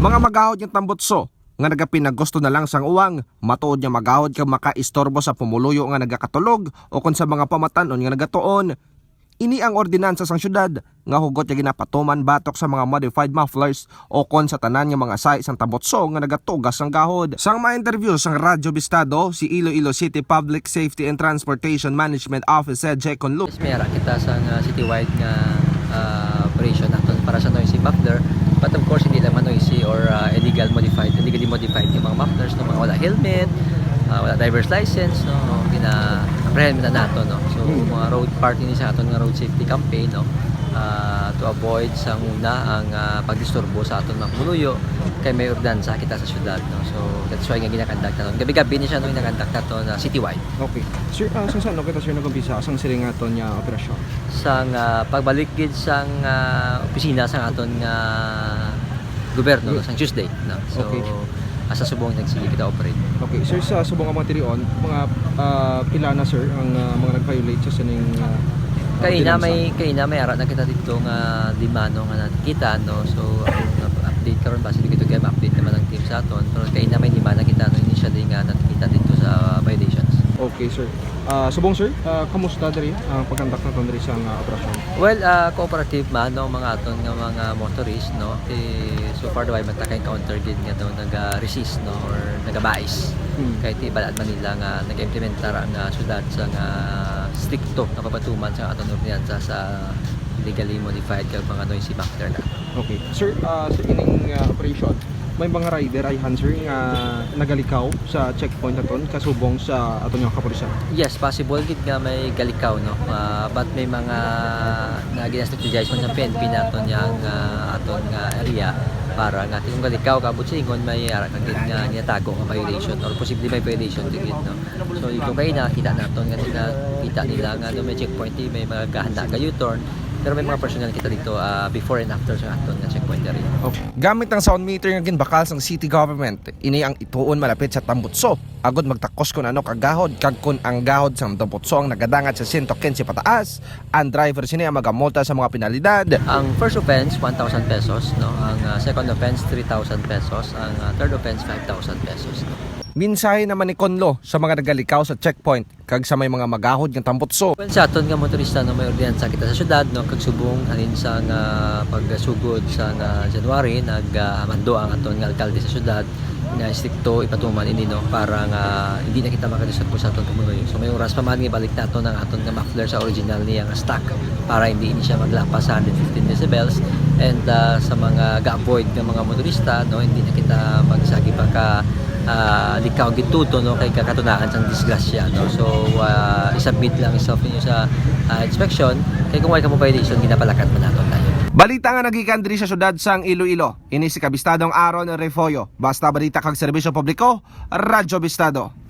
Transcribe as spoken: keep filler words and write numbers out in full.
Mga magahod nga tambutso nga nagapinagusto na lang sang uwang, matuod nga magahod kag makaistorbo sa pumuluyo nga nagakatulog o kon sa mga pamatan-on nga nagatuon. Ini ang ordinansa sang syudad nga hugot nga ginapatuman batok sa mga modified mufflers o kon sa tanan nga mga sahi sang tambutso nga nagatugas sang gahod. Sang ma-interview sang Radyo Bistado si Iloilo City Public Safety and Transportation Management Officer Jay Conlu. Yes, may ara kita sa nga citywide nga, ah, operation naton para sa noisy muffler. But of course, hindi lang man noisy or, ah, illegal modified, illegally modified nga mga mufflers, no, mga wala helmet, ah, wala driver's license, no, gina-apprehend na nato, no. So, Hmm. mga road party ni sa aton nga road safety campaign, no, ah, to avoid sa una ang, ah, pagdisturbo sa aton mga pumuluyo kay may ordinansa kita sa syudad, no. So, that's why nga ginakandak naton. Gabi-gabi ni siya, no, ginakandak naton na citywide. Okay. Sir, ah, sang saan, no, kita, sir, nag-umpisa sang silingaton nga operasyon? Sang, ah, pagbalik gid sang, ah, opisina sang aton nga gobyerno, no, Okay. sang Tuesday, no? So, Okay. asa subong nagsige kita operate. Okay, sir, sa subong nga mga tilion, mga, ah, pila na, sir, ang, ah, mga nag-violate sa sining, ah, Kaina ordinansa? may, kaina may ara na kita dito nga lima, no, nga nakita, no? So, ang update karon, basi dito kay ma-update naman ang team sa aton. Pero kaina may lima na kita, no, initially nga nakita dito sa violations. Okay, sir. Ah, subong, sir, ah, kamusta diri ang pagkandak naton diri sa nga operasyon? Well, ah, cooperative man, no, mga aton nga mga motorist, no? Eh, so far, wala man ta ka-encounter gid nga daw naga-resist, no, or nagabais. Hmm. Kay ti balaan man nila nga nag-implementar ang, ah, syudad sa nga strikto nga pagpatuman sa aton ordinansa sa legally modified kag mga noisy factor na. Okay. Sir, ah, sa ining, ah, operation, may mga rider ay, sir, nga nagalikaw sa checkpoint naton kasubong sa aton nga kapulisan? Yes, possible gid nga may galikaw, no? Ah, but may mga na gina-strategize man sa P N P naton yang, ah, aton nga area para nga kung galikaw ka, abot sa ingon, may ara ka gid nga ginatago nga violation or posible may violation gid, no? So, kung kaina, kita naton nga nila, kita nila nga, no, may checkpoint, di may mga gahanda nga U-turn. Pero may mga personnel kita dito, ah, before and after sa aton nga checkpoint area. Okay. Gamit ang sound meter nga ginbakal sang city government, ini ang ituon malapit sa tambutso agod magtakos kon ano ka gahod, kag kon ang gahod sang tambutso ang nagadangat sa sento quince pataas, ang driver sini ang magamulta sa mga penalidad. Ang first offense, one thousand pesos, no? Ang, ah, second offense, three thousand pesos. Ang, ah, third offense, five thousand pesos, no? Mensahe naman ni Conlo sa mga nagalikaw sa checkpoint kag sa may mga magahod nga tambutso. Well, sa aton nga motorista, no, may ordinansa kita sa syudad, no, kag subong halin sa nga pagsugod sa nga January, nag, ah, mando ang aton nga alkalde sa syudad nga estrikto ipatuman ini, no, para nga hindi na kita makadisturbo sa aton pumuluyo. So, may oras pa man nga balik naton ang aton nga muffler sa original niya nga stock para hindi ini siya maglapas sa hundred fifteen decibels. And, ah, sa mga ga-avoid nga mga motorista, no, hindi na kita magsagi pa ka, ah, likaw gid tuto, no, kay kakatunaan sang disgrasya, no. So, ah, i-submit lang yourself ninyo sa, ah, inspection, kay kung wala ka mo violation, ginapalakat man naton tayo. Balita nga nagikan diri sa syudad sang Iloilo. Ini si Kabistadong Aaron Refollo. Basta balita kag serbisyo publiko, Radyo Bistado.